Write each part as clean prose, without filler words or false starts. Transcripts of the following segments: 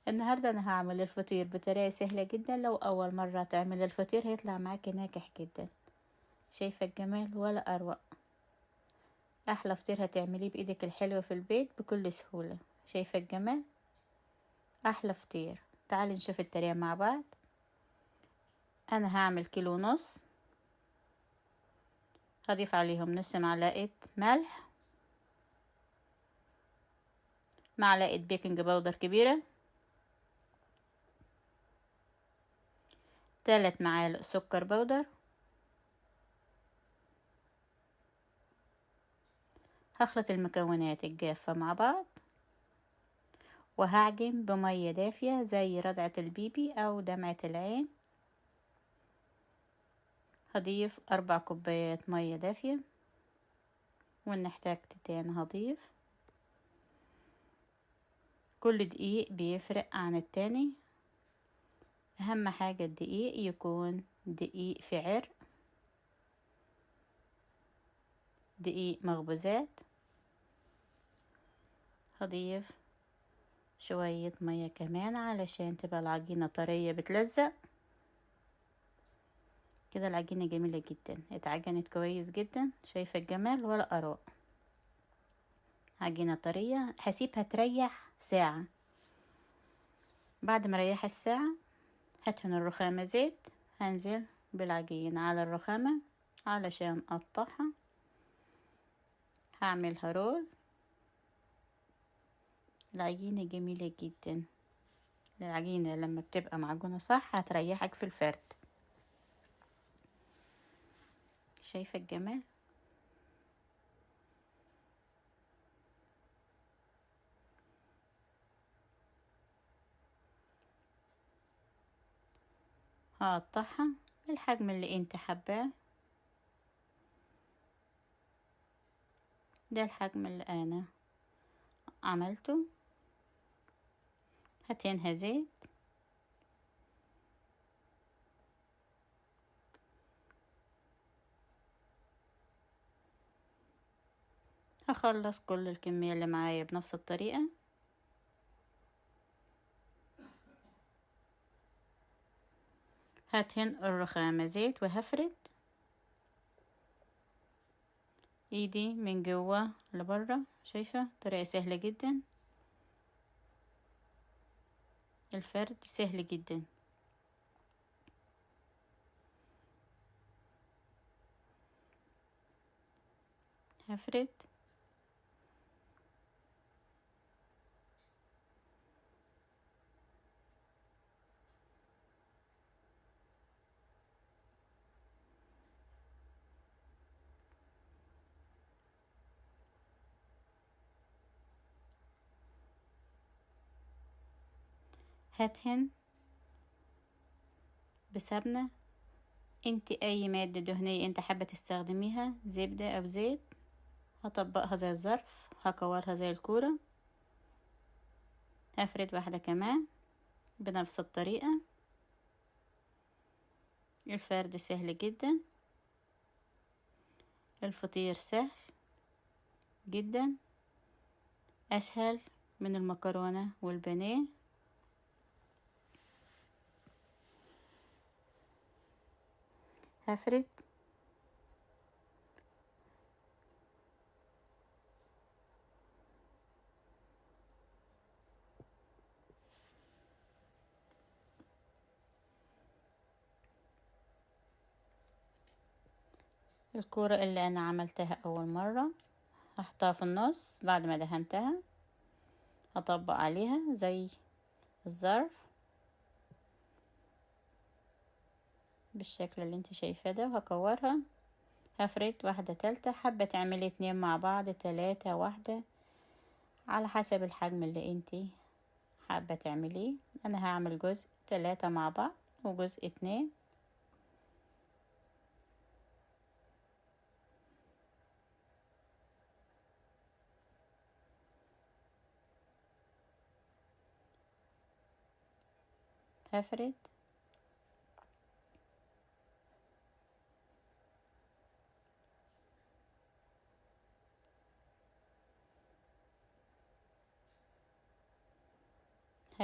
النهاردة انا هعمل الفطير بطريقة سهلة جدا. لو اول مرة تعمل الفطير هيطلع معاكي ناجح جدا. شايفة الجمال ولا اروق؟ احلى فطير هتعمليه بايدك الحلوة في البيت بكل سهولة. شايفة الجمال؟ احلى فطير. تعالي نشوف الطريقة مع بعض. انا هعمل 1.5 كيلو، هضيف عليهم نص معلقة ملح، معلقة baking powder كبيرة، 3 معالق سكر بودر. هخلط المكونات الجافة مع بعض وهعجن بمية دافية زي رضعة البيبي أو دمعة العين. هضيف 4 كوبايات مية دافية، وإن احتاجت تاني هضيف. كل دقيق بيفرق عن التاني، أهم حاجة الدقيق يكون دقيق في عرق، دقيق مخبوزات. هضيف شوية مية كمان علشان تبقى العجينة طرية بتلزق كده. العجينة جميلة جدا، اتعجنت كويس جدا. شايفة الجمال ولا أروق؟ عجينة طرية. هسيبها تريح ساعة. بعد ما ريحها الساعة هدهن الرخامة زيت، هنزل بالعجينة على الرخامة علشان أقطعها. هعملها رول. العجينة جميلة جدا. العجينة لما بتبقى معجونة صح هتريحك في الفرد. شايفة الجمال؟ هقطعها بالحجم اللي انت حباه. ده الحجم اللي انا عملته. هتنها زيت، هخلص كل الكمية اللي معايا بنفس الطريقة. هدهن الرخامة زيت وهفرد ايدي من جوه لبره. شايفة؟ طريقة سهلة جدا، الفرد سهل جدا. هفرد هدهن بسمنة. انت اي مادة دهنية انت حابة تستخدميها، زبدة او زيت. هطبقها زي الظرف، هكورها زي الكورة. هفرد واحدة كمان بنفس الطريقة. الفرد سهل جدا، الفطير سهل جدا، اسهل من المكرونة والبانيه. هفرد الكورة اللي انا عملتها اول مرة، هحطها في النص بعد ما دهنتها. هطبق عليها زي الظرف بالشكل اللي انت شايفاه ده، وهكورها. هفرد واحدة تالتة. حابة تعملي 2 مع بعض، 3، 1، على حسب الحجم اللي انت حابة تعمليه. انا هعمل جزء 3 مع بعض وجزء 2. هفرد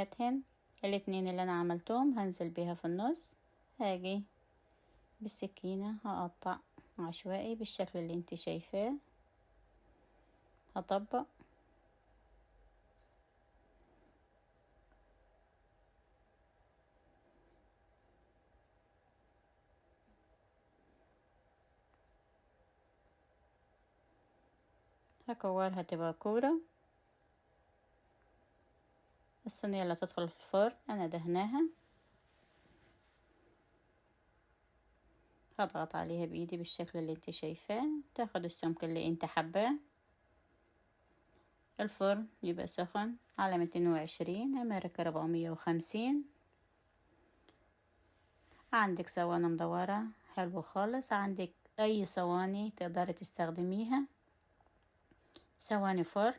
هاتهن الاتنين اللي انا عملتهم، هنزل بيها في النص. هاجي بالسكينة هقطع عشوائي بالشكل اللي انت شايفاه، هطبق. هكورها تبقى كورة. الصينية اللي تدخل في الفرن انا دهناها، هضغط عليها بايدي بالشكل اللي انت شايفاه، تاخد السمك اللي انت حباه. الفرن يبقى سخن على 220، امريكا 450. عندك صواني مدورة حلو خالص، عندك اي صواني تقدري تستخدميها، صواني فرن.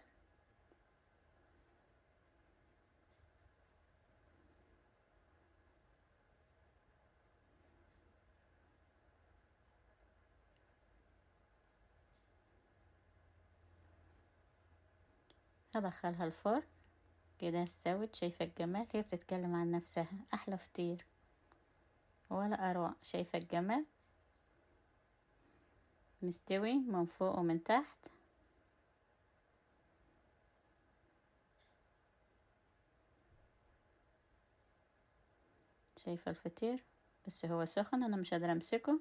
هدخلها الفرن كده استوت. شايفة الجمال؟ هي بتتكلم عن نفسها. احلى فطير ولا اروع. شايفة الجمال؟ مستوي من فوق ومن تحت. شايفة الفطير؟ بس هو سخن، انا مش قادرة امسكه.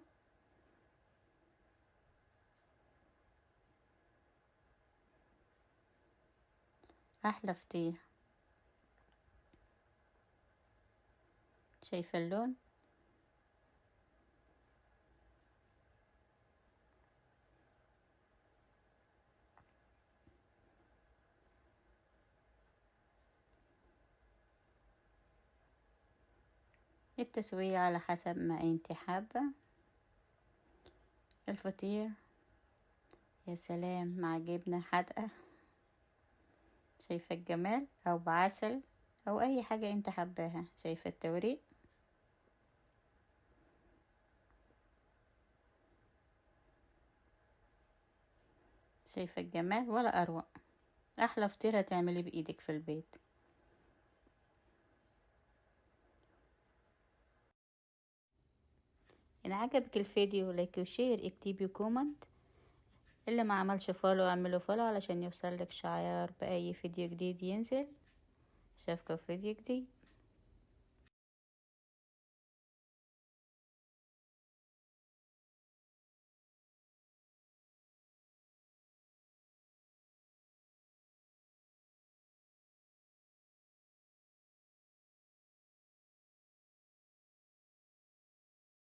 احلى فطير. شايفة اللون؟ التسوية على حسب ما انت حابة. الفطير يا سلام مع جبنة حادقة، شايفة الجمال؟ او بعسل او اي حاجة انت حباها. شايفة التوريق؟ شايفة الجمال ولا اروع؟ احلى فطيرة تعملي بايدك في البيت. ان عجبك الفيديو like و share، اكتبي comment. اللي ما عملش follow اعملوا follow علشان يوصلك شعار باي فيديو جديد ينزل. اشوفكم في فيديو جديد.